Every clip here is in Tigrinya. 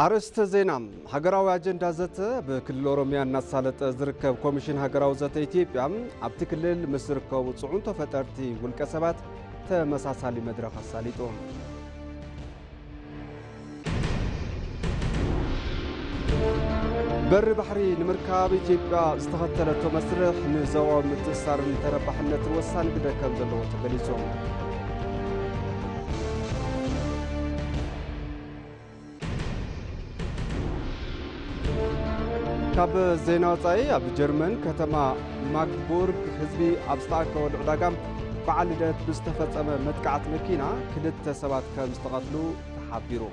ኣርእስተ ዜና። ሃገራዊ ኣጀንዳ ዘተ። ብክልል ኦሮሚያ እናሳለጠ ዝርከብ ኮሚሽን ሃገራዊ ዘተ ኢትዮጵያ ኣብቲ ክልል ምስ ዝርከቡ ጽዕንቶ ፈጠርቲ ውልቀ ሰባት ተመሳሳሊ መድረኽ ኣሳሊጡ። በሪ ባሕሪ ንምርካብ ኢትዮጵያ ዝተኸተለቶ መስርሕ ንዞባዊ ምትእስሳርን ተረባሕነትን ወሳኒ ግደ ከም ዘለዎ ተገሊጹ። ካብ ዜና ወጻኢ፣ ኣብ ጀርመን ከተማ ማግቡርግ ህዝቢ ኣብ ዝተኣከበሉ ዕዳጋ በዓል ልደት ብዝተፈጸመ መጥቃዕቲ መኪና ክልተ ሰባት ከም ዝተቐትሉ ተሓቢሩ።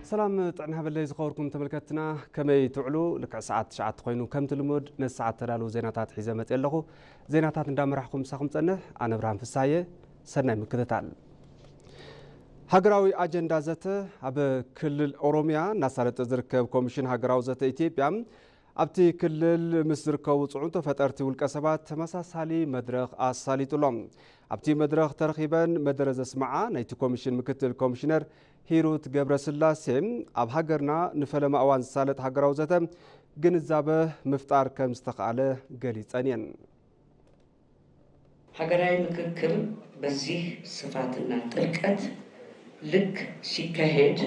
ሰላም ጥዕና ሃበለይ ዝኸበርኩም ተመልከትና፣ ከመይ ትውዕሉ? ልክዕ ሰዓት ትሽዓተ ኮይኑ ከምቲ ልሙድ ነዚ ሰዓት ተዳለዉ ዜናታት ሒዘ መፅየ ኣለኹ። ዜናታት እንዳመራሕኩም ምሳኹም ፀንሕ ኣነ ብርሃን ፍሳየ። ሰናይ ምክትታል። ሃገራዊ ኣጀንዳ ዘተ። ኣብ ክልል ኦሮሚያ እናሳለጠ ዝርከብ ኮሚሽን ሃገራዊ ዘተ ኢትዮጵያ ኣብቲ ክልል ምስ ዝርከቡ ጽዕንቶ ፈጠርቲ ውልቀ ሰባት ተመሳሳሊ መድረኽ ኣሳሊጡ ኣሎ። ኣብቲ መድረኽ ተረኺበን መደረ ዘስምዓ ናይቲ ኮሚሽን ምክትል ኮሚሽነር ሂሩት ገብረስላሴ፣ ኣብ ሃገርና ንፈለማ እዋን ዝሳለጥ ሃገራዊ ዘተ ግንዛበ ምፍጣር ከም ዝተኻእለ ገሊጸን እየን። ሀገራዊ ምክክር በዚህ ስፋትና ጥልቀት ልክ ሲካሄድ፣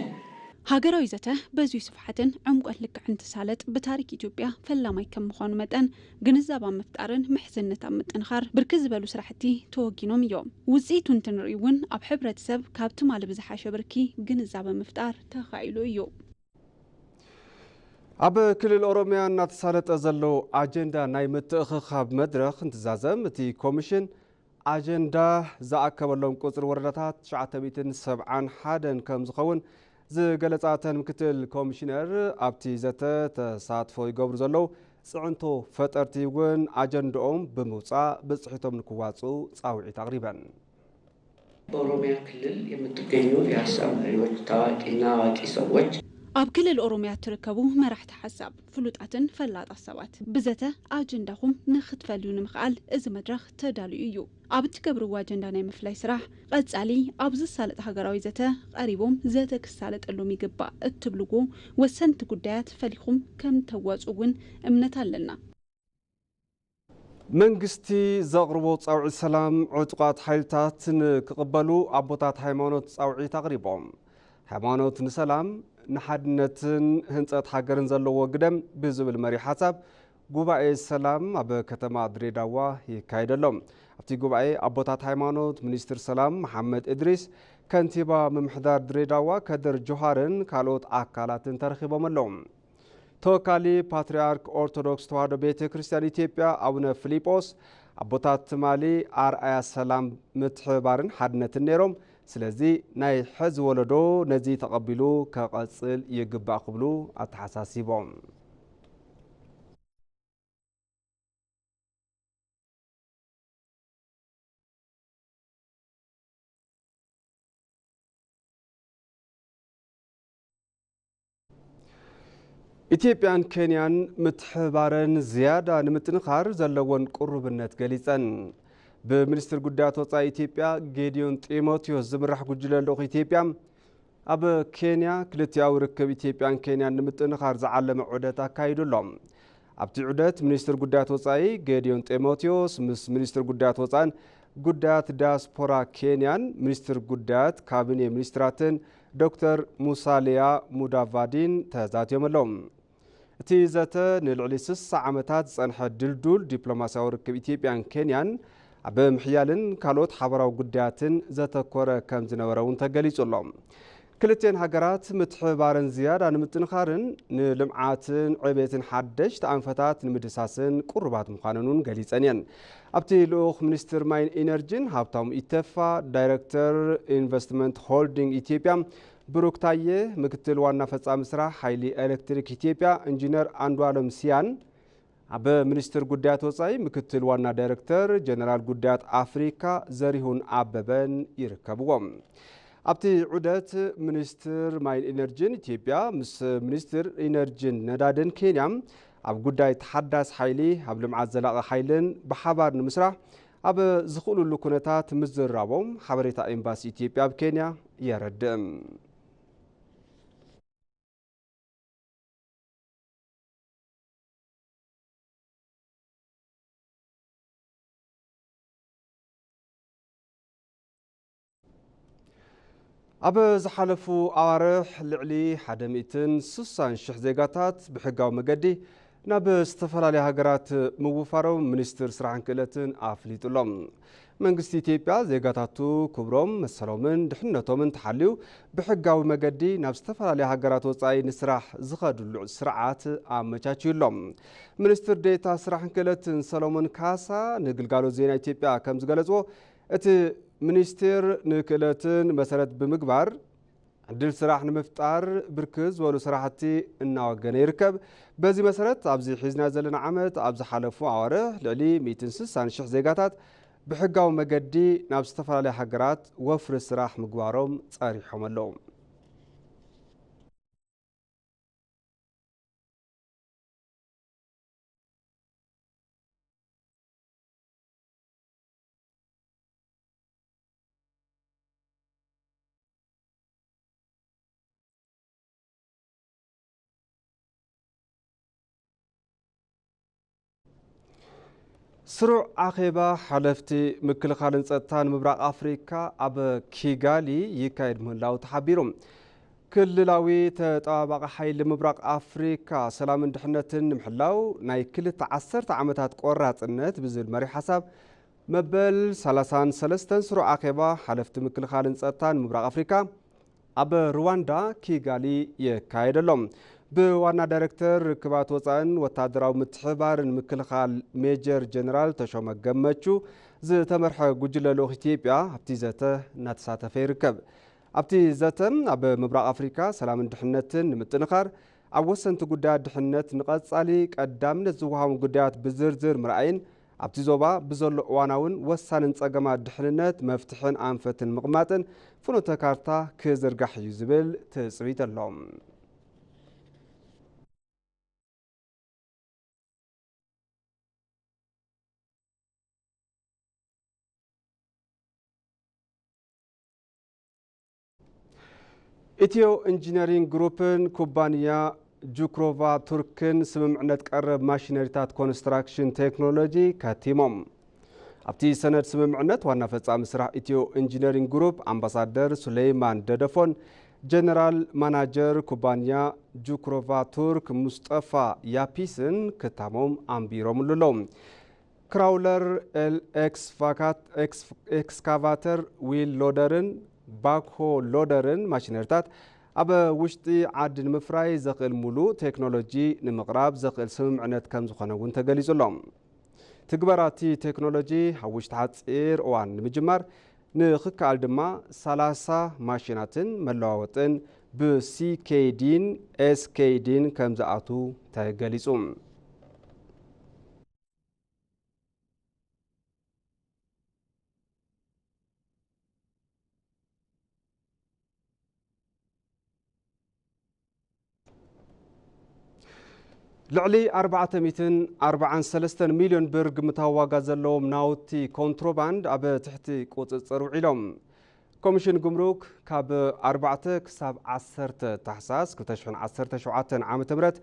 ሃገራዊ ዘተ በዚሁ ስፍሓትን ዕምቆት ልክዕ እንትሳለጥ፣ ብታሪክ ኢትዮጵያ ፈላማይ ከም ምዃኑ መጠን፣ ግንዛብ ኣብ ምፍጣርን ምሕዝነት ኣብ ምጥንኻር ብርክት ዝበሉ ስራሕቲ ተወጊኖም እዮም። ውፅኢቱ እንትንርኢ እውን፣ ኣብ ሕብረተሰብ ካብ ትማሊ ብዝሓሸ ብርኪ ግንዛበ ምፍጣር ተኻኢሉ እዩ። ኣብ ክልል ኦሮሚያ እናተሳለጠ ዘሎ ኣጀንዳ ናይ ምትእኽኻብ መድረኽ እንትዛዘም፣ እቲ ኮሚሽን ኣጀንዳ ዝኣከበሎም ቁፅሪ ወረዳታት ትሽዓተ ሚእትን ሰብዓን ሓደን ከም ዝኸውን ዝገለፃ እተን ምክትል ኮሚሽነር፣ ኣብቲ ዘተ ተሳትፎ ይገብሩ ዘለዉ ፅዕንቶ ፈጠርቲ እውን ኣጀንድኦም ብምውፃእ ብፅሒቶም ንክዋፅኡ ፃውዒት ኣቕሪበን። በኦሮሚያ ክልል የምትገኙ የሀሳብ መሪዎች፣ ታዋቂና አዋቂ ሰዎች፣ ኣብ ክልል ኦሮሚያ እትርከቡ መራሕቲ ሓሳብ፣ ፍሉጣትን ፈላጣት ሰባት ብዘተ ኣጀንዳኹም ንኽትፈልዩ ንምኽኣል እዚ መድረኽ ተዳልዩ እዩ። ኣብ እትገብርዎ ኣጀንዳ ናይ ምፍላይ ስራሕ፣ ቐጻሊ ኣብ ዝሳለጥ ሃገራዊ ዘተ ቐሪቦም ዘተ ክሳለጠሎም ይግባእ እትብልዎ ወሰንቲ ጉዳያት ፈሊኹም ከም ተዋጽኡ እውን እምነት ኣለና። መንግስቲ ዘቕርቦ ጻውዒት ሰላም ዕጡቓት ሓይልታት ንክቕበሉ ኣቦታት ሃይማኖት ጻውዒት ኣቕሪቦም። ሃይማኖት ንሰላም፣ ንሓድነትን ህንጸት ሃገርን ዘለዎ ግደ ብዝብል መሪሕ ሓሳብ ጉባኤ ሰላም ኣብ ከተማ ድሬዳዋ ይካየድ ኣሎ። ኣብቲ ጉባኤ ኣቦታት ሃይማኖት፣ ሚኒስትር ሰላም መሓመድ እድሪስ፣ ከንቲባ ምምሕዳር ድሬዳዋ ከድር ጆሃርን ካልኦት ኣካላትን ተረኺቦም ኣለዉ። ተወካሊ ፓትርያርክ ኦርቶዶክስ ተዋህዶ ቤተ ክርስቲያን ኢትዮጵያ ኣቡነ ፊሊጶስ ኣቦታት ትማሊ ኣርኣያ ሰላም ምትሕብባርን ሓድነትን ነይሮም። ስለዚ ናይ ሕዚ ወለዶ ነዚ ተቐቢሉ ከቐጽል ይግባእ ክብሉ ኣተሓሳሲቦም። ኢትዮጵያን ኬንያን ምትሕብባረን ዝያዳ ንምጥንኻር ዘለወን ቅሩብነት ገሊጸን። ብሚኒስትር ጉዳያት ወጻኢ ኢትዮጵያ ጌዲዮን ጢሞቴዎስ ዝምራሕ ጉጅለ ልኡኽ ኢትዮጵያ ኣብ ኬንያ ክልቲኣዊ ርክብ ኢትዮጵያን ኬንያን ንምጥንኻር ዝዓለመ ዑደት ኣካይዱ ኣሎ። ኣብቲ ዑደት ሚኒስትር ጉዳያት ወጻኢ ጌዲዮን ጢሞቴዎስ ምስ ሚኒስትር ጉዳያት ወጻእን ጉዳያት ዳያስፖራ ኬንያን ሚኒስትር ጉዳያት ካቢኔ ሚኒስትራትን ዶክተር ሙሳሊያ ሙዳቫዲን ተዛትዮም ኣለዉ። እቲ ዘተ ንልዕሊ ስሳ ዓመታት ዝጸንሐ ድልዱል ዲፕሎማስያዊ ርክብ ኢትዮጵያን ኬንያን ኣብ ምሕያልን ካልኦት ሓበራዊ ጉዳያትን ዘተኮረ ከም ዝነበረ እውን ተገሊጹ ኣሎ። ክልቲኤን ሃገራት ምትሕብባረን ዝያዳ ንምጥንኻርን ንልምዓትን ዕቤትን ሓደሽቲ ኣንፈታት ንምድሳስን ቅሩባት ምዃነን እውን ገሊጸን እየን። ኣብቲ ልኡኽ ሚኒስትር ማይን ኢነርጂን ሃብታሙ ኢተፋ፣ ዳይረክተር ኢንቨስትመንት ሆልዲንግ ኢትዮጵያ ብሩክ ታየ፣ ምክትል ዋና ፈጻሚ ስራሕ ሓይሊ ኤሌክትሪክ ኢትዮጵያ፣ ኢንጂነር ኣንዱኣለም ሲያን፣ ኣብ ሚኒስትር ጉዳያት ወጻኢ ምክትል ዋና ዳይሬክተር ጀነራል ጉዳያት ኣፍሪካ ዘሪሁን ኣበበን ይርከብዎም። ኣብቲ ዑደት ሚኒስትር ማይን ኢነርጂን ኢትዮጵያ ምስ ሚኒስትር ኢነርጂን ነዳድን ኬንያ ኣብ ጉዳይ ተሓዳስ ሓይሊ፣ ኣብ ልምዓት ዘላቒ ሓይልን ብሓባር ንምስራሕ ኣብ ዝኽእሉሉ ኩነታት ምዝርራቦም ሓበሬታ ኤምባሲ ኢትዮጵያ ኣብ ኬንያ የረድእ። ኣብ ዝሓለፉ ኣዋርሕ ልዕሊ ሓደ ሚእትን ስሳን ሽሕ ዜጋታት ብሕጋዊ መገዲ ናብ ዝተፈላለያ ሃገራት ምውፋሮም ሚኒስትር ስራሕን ክእለትን ኣፍሊጡ ኣሎ። መንግስቲ ኢትዮጵያ ዜጋታቱ ክብሮም፣ መሰሎምን ድሕነቶምን ተሓልዩ ብሕጋዊ መገዲ ናብ ዝተፈላለያ ሃገራት ወጻኢ ንስራሕ ዝኸድሉ ስርዓት ኣመቻችዩ ኣሎ። ሚኒስትር ዴኤታ ስራሕን ክእለትን ሰሎሞን ካሳ ንግልጋሎት ዜና ኢትዮጵያ ከም ዝገለጽዎ፣ እቲ ሚኒስቴር ንክእለትን መሰረት ብምግባር ዕድል ስራሕ ንምፍጣር ብርክት ዝበሉ ስራሕቲ እናወገነ ይርከብ። በዚ መሰረት ኣብዚ ሒዝና ዘለና ዓመት ኣብ ዝሓለፉ ኣዋርሕ ልዕሊ ሚእትን ስሳን ሽሕ ዜጋታት ብሕጋዊ መገዲ ናብ ዝተፈላለያ ሃገራት ወፍሪ ስራሕ ምግባሮም ጸሪሖም ኣለዉ። ስሩዕ ኣኼባ ሓለፍቲ ምክልኻልን ጸጥታን ምብራቕ ኣፍሪካ ኣብ ኪጋሊ ይካየድ ምህላው ተሓቢሩ። ክልላዊ ተጠባባቒ ሓይሊ ምብራቕ ኣፍሪካ ሰላምን ድሕነትን ንምሕላው ናይ ክልተ ዓሰርተ ዓመታት ቆራጽነት ብዝብል መሪሕ ሓሳብ መበል ሰላሳን ሰለስተን ስሩዕ ኣኼባ ሓለፍቲ ምክልኻልን ጸጥታን ምብራቕ ኣፍሪካ ኣብ ሩዋንዳ ኪጋሊ ይካየድ ኣሎ። ብዋና ዳይሬክተር ርክባት ወጻእን ወታደራዊ ምትሕባርን ምክልኻል ሜጀር ጀነራል ተሾመ ገመቹ ዝተመርሐ ጉጅለ ልኡኽ ኢትዮጵያ ኣብቲ ዘተ እናተሳተፈ ይርከብ። ኣብቲ ዘተ ኣብ ምብራቕ ኣፍሪካ ሰላምን ድሕነትን ንምጥንኻር ኣብ ወሰንቲ ጉዳያት ድሕነት ንቐጻሊ ቀዳምነት ዝወሃቦም ጉዳያት ብዝርዝር ምርኣይን ኣብቲ ዞባ ብዘሎ እዋናውን ወሳንን ጸገማት ድሕንነት መፍትሕን ኣንፈትን ምቕማጥን ፍኖተ ካርታ ክዝርጋሕ እዩ ዝብል ትጽቢት ኣሎ። ኢትዮ ኢንጂነሪንግ ግሩፕን ኩባንያ ጁክሮቫ ቱርክን ስምምዕነት ቀረብ ማሽነሪታት ኮንስትራክሽን ቴክኖሎጂ ከቲሞም። ኣብቲ ሰነድ ስምምዕነት ዋና ፈጻሚ ስራሕ ኢትዮ ኢንጂነሪንግ ግሩፕ ኣምባሳደር ሱሌይማን ደደፎን ጀነራል ማናጀር ኩባንያ ጁክሮቫ ቱርክ ሙስጠፋ ያፒስን ክታሞም ኣንቢሮምሉ ኣለዉ። ክራውለር፣ ኤል ኤክስካቫተር፣ ዊል ሎደርን ባክሆ ሎደርን ማሽነሪታት ኣብ ውሽጢ ዓዲ ንምፍራይ ዘኽእል ሙሉእ ቴክኖሎጂ ንምቕራብ ዘኽእል ስምምዕነት ከም ዝኾነ እውን ተገሊጹ ኣሎ። ትግበራ እቲ ቴክኖሎጂ ኣብ ውሽጢ ሓጺር እዋን ንምጅማር ንኽከኣል ድማ ሰላሳ ማሽናትን መለዋወጥን ብሲኬዲን ኤስኬዲን ከም ዝኣቱ ተገሊጹ። ልዕሊ ኣርባዕተ ሚእትን ኣርባዓን ሰለስተን ሚልዮን ብር ግምታዊ ዋጋ ዘለዎም ናውቲ ኮንትሮባንድ ኣብ ትሕቲ ቁጽጽር ውዒሎም። ኮሚሽን ጉምሩክ ካብ ኣርባዕተ ክሳብ ዓሰርተ ታሕሳስ ክልተ ሽሕን ዓሰርተ ሸውዓተን ዓመተ ምህረት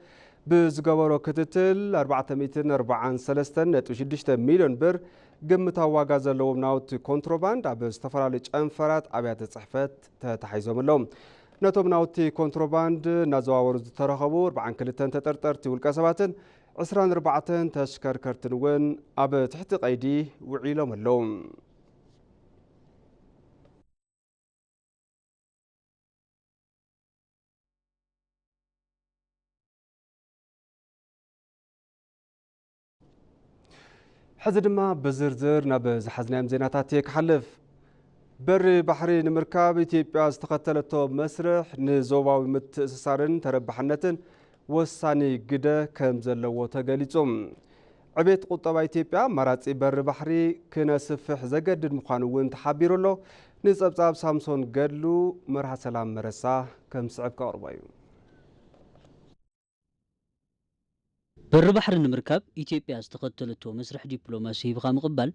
ብዝገበሮ ክትትል ኣርባዕተ ሚእትን ኣርባዓን ሰለስተን ነጥቢ ሽዱሽተ ሚልዮን ብር ግምታዊ ዋጋ ዘለዎም ናውቲ ኮንትሮባንድ ኣብ ዝተፈላለዩ ጨንፈራት ኣብያተ ጽሕፈት ተታሒዞም ኣለዉ። ነቶም ናውቲ ኮንትሮባንድ እናዘዋወሩ ዝተረኸቡ ኣርባዓን ክልተን ተጠርጠርቲ ውልቀ ሰባትን ዕስራን ኣርባዕተን ተሽከርከርትን እውን ኣብ ትሕቲ ቀይዲ ውዒሎም ኣለዉ። ሕዚ ድማ ብዝርዝር ናብ ዝሓዝናዮም ዜናታት እየ ክሓልፍ። በሪ ባሕሪ ንምርካብ ኢትዮጵያ ዝተኸተለቶ መስርሕ ንዞባዊ ምትእስሳርን ተረባሕነትን ወሳኒ ግደ ከም ዘለዎ ተገሊጹ። ዕቤት ቁጠባ ኢትዮጵያ ኣማራጺ በሪ ባሕሪ ክነስፍሕ ዘገድድ ምዃኑ እውን ተሓቢሩ ኣሎ። ንጸብጻብ ሳምሶን ገድሉ፣ መርሃ ሰላም መረሳ ከም ዝስዕብ ከቕርቦ እዩ። በሪ ባሕሪ ንምርካብ ኢትዮጵያ ዝተኸተለቶ መስርሕ ዲፕሎማሲ ሂብኻ ምቕባል፣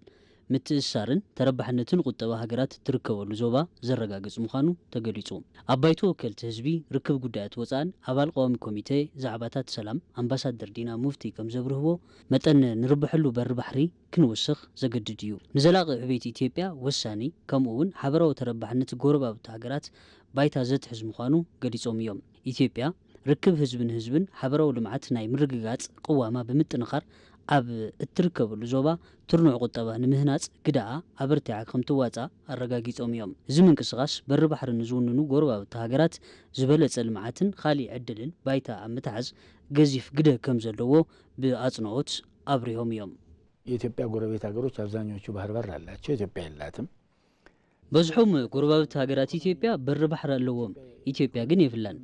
ምትእስሳርን ተረባሕነትን ቁጠባ ሃገራት ትርከበሉ ዞባ ዘረጋግጽ ምዃኑ ተገሊጹ። ኣብ ባይቶ ወከልቲ ህዝቢ ርክብ ጉዳያት ወጻእን ኣባል ቀዋሚ ኮሚቴ ዛዕባታት ሰላም ኣምባሳደር ዲና ሙፍቲ ከም ዘብርህዎ መጠን ንርብሐሉ በሪ ባሕሪ ክንውስኽ ዘገድድ እዩ። ንዘላቒ ዕቤት ኢትዮጵያ ወሳኒ፣ ከምኡ እውን ሓበራዊ ተረባሕነት ጎረባብቲ ሃገራት ባይታ ዘትሕዝ ምዃኑ ገሊጾም እዮም። ኢትዮጵያ ርክብ ህዝቢ ንህዝብን ሓበራዊ ልምዓት ናይ ምርግጋጽ ቅዋማ ብምጥንኻር ኣብ እትርከበሉ ዞባ ትርኑዕ ቁጠባ ንምህናጽ ግደኣ ኣበርቲዓ ከም ትዋጻእ ኣረጋጊጾም እዮም። እዚ ምንቅስቓስ በሪ ባሕሪ ንዝውንኑ ጎረባብቲ ሃገራት ዝበለጸ ልምዓትን ካሊእ ዕድልን ባይታ ኣብ ምትሓዝ ገዚፍ ግደ ከም ዘለዎ ብኣጽንኦት ኣብሪሆም እዮም። የኢትዮጵያ ጎረቤት ሀገሮች አብዛኞቹ ባህር በር አላቸው። ኢትዮጵያ የላትም። በዝሖም ጎረባብቲ ሃገራት ኢትዮጵያ በሪ ባሕሪ ኣለዎም፣ ኢትዮጵያ ግን የብላን።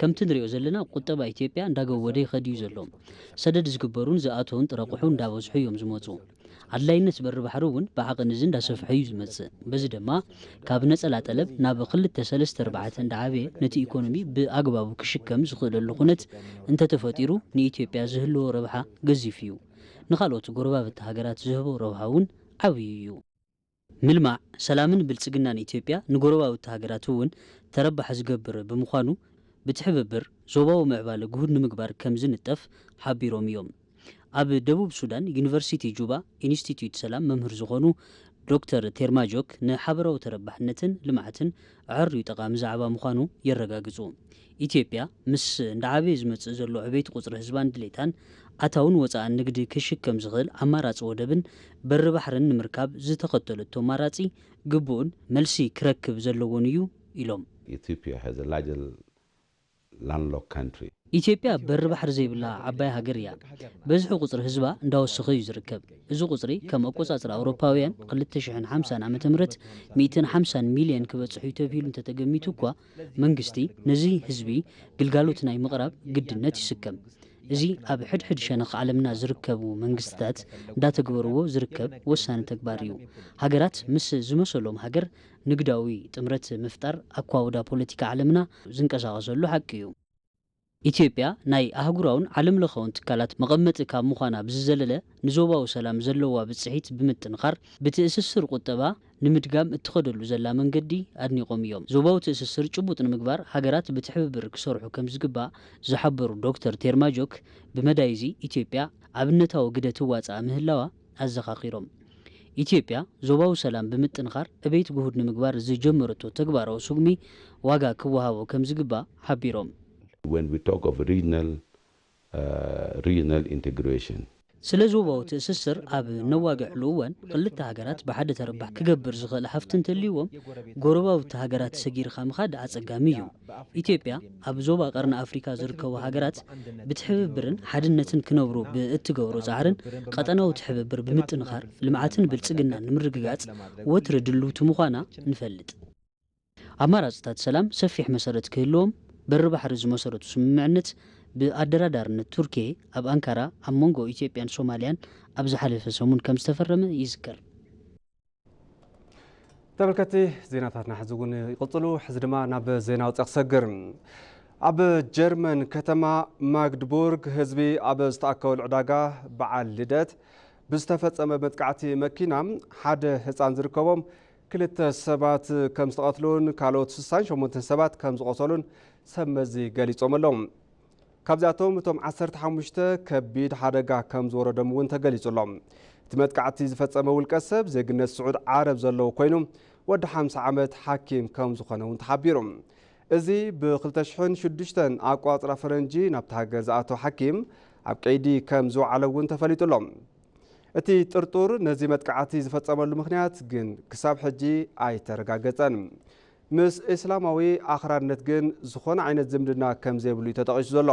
ከምቲ ንሪኦ ዘለና ቁጠባ ኢትዮጵያ እንዳገወደ ይኸድ እዩ ዘሎ። ሰደድ ዝግበሩን ዝኣተውን ጥረ ኣቑሑ እንዳበዝሑ እዮም ዝመፁ። ኣድላይነት በሪ ባሕሪ እውን ብዓቐን እዚ እንዳሰፍሐ እዩ ዝመፅእ። በዚ ድማ ካብ ነፀላ ጠለብ ናብ ክልተ ሰለስተ ኣርባዕተ እንዳዓበየ ነቲ ኢኮኖሚ ብኣግባቡ ክሽከም ዝኽእለሉ ኩነት እንተተፈጢሩ ንኢትዮጵያ ዝህልዎ ረብሓ ገዚፍ እዩ። ንኻልኦት ጎረባብቲ ሃገራት ዝህቦ ረብሓ እውን ዓብዩ እዩ። ምልማዕ፣ ሰላምን ብልጽግናን ኢትዮጵያ ንጎረባብቲ ሃገራት እውን ተረባሒ ዝገብር ብምዃኑ ብትሕብብር ዞባዊ ምዕባለ ግሁድ ንምግባር ከም ዝንጠፍ ሓቢሮም እዮም። ኣብ ደቡብ ሱዳን ዩኒቨርሲቲ ጁባ ኢንስቲትዩት ሰላም መምህር ዝኾኑ ዶክተር ቴርማጆክ ንሓበራዊ ተረባሕነትን ልምዓትን ኣዐርዩ ጠቓሚ ዛዕባ ምዃኑ የረጋግጹ። ኢትዮጵያ ምስ እንዳዓበየ ዝመጽእ ዘሎ ዕቤት ቁጽሪ ህዝባን ድሌታን ኣታውን ወጻእን ንግዲ ክሽከም ዝኽእል ኣማራጺ ወደብን በሪ ባሕርን ንምርካብ ዝተኸተለቶ ኣማራጺ ግቡእን መልሲ ክረክብ ዘለዎን እዩ ኢሎም። Ethiopia has a large landlocked country. ኢትዮጵያ በሪ ባሕሪ ዘይብላ ዓባይ ሃገር እያ። በዝሒ ቁጽሪ ህዝባ እንዳወሰኸ እዩ ዝርከብ። እዚ ቁጽሪ ከም ኣቆጻጽራ ኣውሮፓውያን ክልተ ሽሕን ሓምሳን ዓመተ ምህረት ሚእትን ሓምሳን ሚልዮን ክበጽሕ እዩ ተብሂሉ እንተተገሚቱ እኳ መንግስቲ ነዚ ህዝቢ ግልጋሎት ናይ ምቕራብ ግድነት ይስከም። እዚ ኣብ ሕድሕድ ሸነኽ ዓለምና ዝርከቡ መንግስትታት እንዳተግበርዎ ዝርከብ ወሳኒ ተግባር እዩ። ሃገራት ምስ ዝመሰሎም ሃገር ንግዳዊ ጥምረት ምፍጣር ኣኳውዳ ፖለቲካ ዓለምና ዝንቀሳቐሰሉ ሓቂ እዩ። ኢትዮጵያ ናይ ኣህጉራውን ዓለም ለኻውን ትካላት መቐመጢ ካብ ምዃና ብዝዘለለ ንዞባዊ ሰላም ዘለዋ ብጽሒት ብምጥንኻር ብትእስስር ቁጠባ ንምድጋም እትኸደሉ ዘላ መንገዲ ኣድኒቖም እዮም። ዞባዊ ትእስስር ጭቡጥ ንምግባር ሃገራት ብትሕብብር ክሰርሑ ከም ዝግባእ ዝሓበሩ ዶክተር ቴርማጆክ ብመዳይ እዚ ኢትዮጵያ ኣብነታዊ ግደ ትዋጻእ ምህላዋ ኣዘኻኺሮም። ኢትዮጵያ ዞባዊ ሰላም ብምጥንኻር ዕቤት ግሁድ ንምግባር ዝጀመረቶ ተግባራዊ ስጉሚ ዋጋ ክወሃቦ ከም ዝግባእ ሓቢሮም። When we talk of regional, uh, regional integration, ስለ ዞባዊ ትእስስር ኣብ ነዋግዕሉ እዋን ክልተ ሃገራት ብሓደ ተረባሕ ክገብር ዝኽእል ሃፍቲ እንተልይዎም ጎረባብቲ ሃገራት ሰጊርካ ምኻድ ኣጸጋሚ እዩ። ኢትዮጵያ ኣብ ዞባ ቀርኒ ኣፍሪካ ዝርከቡ ሃገራት ብትሕብብርን ሓድነትን ክነብሩ ብእትገብሮ ጻዕርን ቀጠናዊ ትሕብብር ብምጥንኻር ልምዓትን ብልጽግናን ንምርግጋጽ ወትሪ ድልውቲ ምዃና ንፈልጥ። ኣማራጽታት ሰላም ሰፊሕ መሰረት ክህልዎም በሪ ባሕሪ ዝመሰረቱ ስምምዕነት ብኣደራዳርነት ቱርኪ ኣብ ኣንካራ ኣብ መንጎ ኢትዮጵያን ሶማልያን ኣብ ዝሓለፈ ሰሙን ከም ዝተፈረመ ይዝከር። ተመልከቲ፣ ዜናታትና ሕዚ እውን ይቕጽሉ። ሕዚ ድማ ናብ ዜና ወጻኢ ክሰግር። ኣብ ጀርመን ከተማ ማግድቡርግ ህዝቢ ኣብ ዝተኣከበሉ ዕዳጋ በዓል ልደት ብዝተፈጸመ መጥቃዕቲ መኪና ሓደ ህጻን ዝርከቦም ክልተ ሰባት ከም ዝተቐትሉን ካልኦት ስሳን ሸሞንተን ሰባት ከም ዝቖሰሉን ሰብ መዚ ገሊጾም ኣለዉ። ካብዚኣቶም እቶም ዓሰርተ ሓሙሽተ ከቢድ ሓደጋ ከም ዝወረዶም እውን ተገሊጹ ኣሎ። እቲ መጥቃዕቲ ዝፈጸመ ውልቀ ሰብ ዜግነት ስዑድ ዓረብ ዘለዎ ኮይኑ ወዲ ሓምሳ ዓመት ሓኪም ከም ዝኾነ እውን ተሓቢሩ። እዚ ብ ክልተ ሽሕን ሽዱሽተን ኣቋጽራ ፈረንጂ ናብታ ሃገር ዝኣተወ ሓኪም ኣብ ቀይዲ ከም ዝወዓለ እውን ተፈሊጡ ኣሎ። እቲ ጥርጡር ነዚ መጥቃዕቲ ዝፈጸመሉ ምኽንያት ግን ክሳብ ሕጂ ኣይተረጋገጸን። ምስ እስላማዊ ኣኽራርነት ግን ዝኾነ ዓይነት ዝምድና ከም ዘይብሉ እዩ ተጠቒሱ ዘሎ።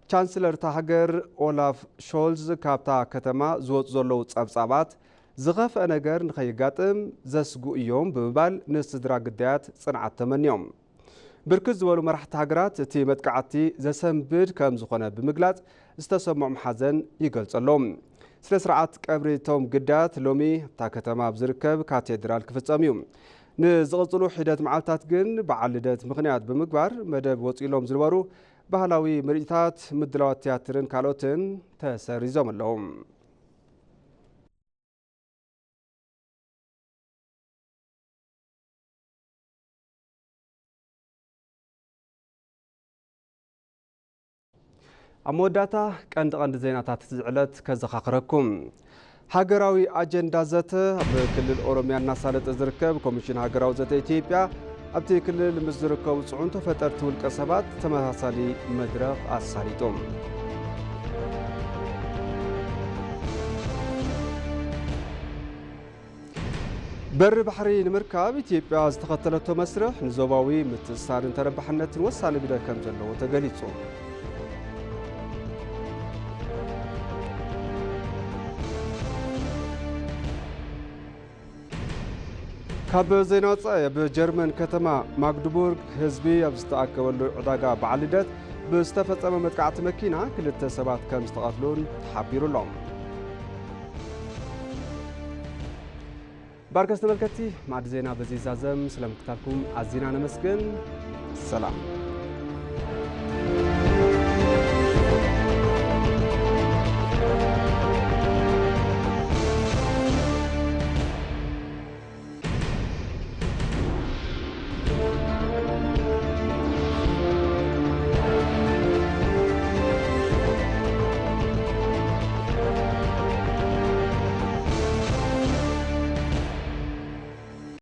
ቻንስለር እታ ሃገር ኦላፍ ሾልዝ ካብታ ከተማ ዝወጹ ዘለዉ ጸብጻባት ዝኸፍአ ነገር ንኸይጋጥም ዘስጉ እዮም ብምባል ንስድራ ግዳያት ጽንዓት ተመንዮም። ብርክት ዝበሉ መራሕቲ ሃገራት እቲ መጥቃዕቲ ዘሰንብድ ከም ዝኾነ ብምግላጽ ዝተሰምዖም ሓዘን ይገልጹ ኣለዉ። ስነ ስርዓት ቀብሪ እቶም ግዳያት ሎሚ ኣብታ ከተማ ኣብ ዝርከብ ካቴድራል ክፍጸም እዩ። ንዝቕጽሉ ሒደት መዓልታት ግን በዓል ልደት ምኽንያት ብምግባር መደብ ወጺሎም ዝነበሩ ባህላዊ ምርኢታት፣ ምድላዋት ትያትርን ካልኦትን ተሰሪዞም ኣለዉ። ኣብ መወዳእታ ቀንዲ ቀንዲ ዜናታት እዚ ዕለት ከዘኻኽረኩም። ሃገራዊ ኣጀንዳ ዘተ ኣብ ክልል ኦሮሚያ እናሳለጠ ዝርከብ ኮሚሽን ሃገራዊ ዘተ ኢትዮጵያ ኣብቲ ክልል ምስ ዝርከቡ ጽዑንቶ ፈጠርቲ ውልቀ ሰባት ተመሳሳሊ መድረኽ ኣሳሊጡ። በሪ ባሕሪ ንምርካብ ኢትዮጵያ ዝተኸተለቶ መስርሕ ንዞባዊ ምትእስሳርን ተረባሕነትን ወሳኒ ግደ ከም ዘለዎ ተገሊጹ። ካብ ዜና ወጻኢ፣ ኣብ ጀርመን ከተማ ማግድቡርግ ህዝቢ ኣብ ዝተኣከበሉ ዕዳጋ በዓል ልደት ብዝተፈጸመ መጥቃዕቲ መኪና ክልተ ሰባት ከም ዝተቐትሉን ተሓቢሩ ኣሎ። ባርከስ ተመልከትቲ፣ ማዕዲ ዜና በዚ ይዛዘም። ስለምክታልኩም ኣዚና ነመስግን። ሰላም።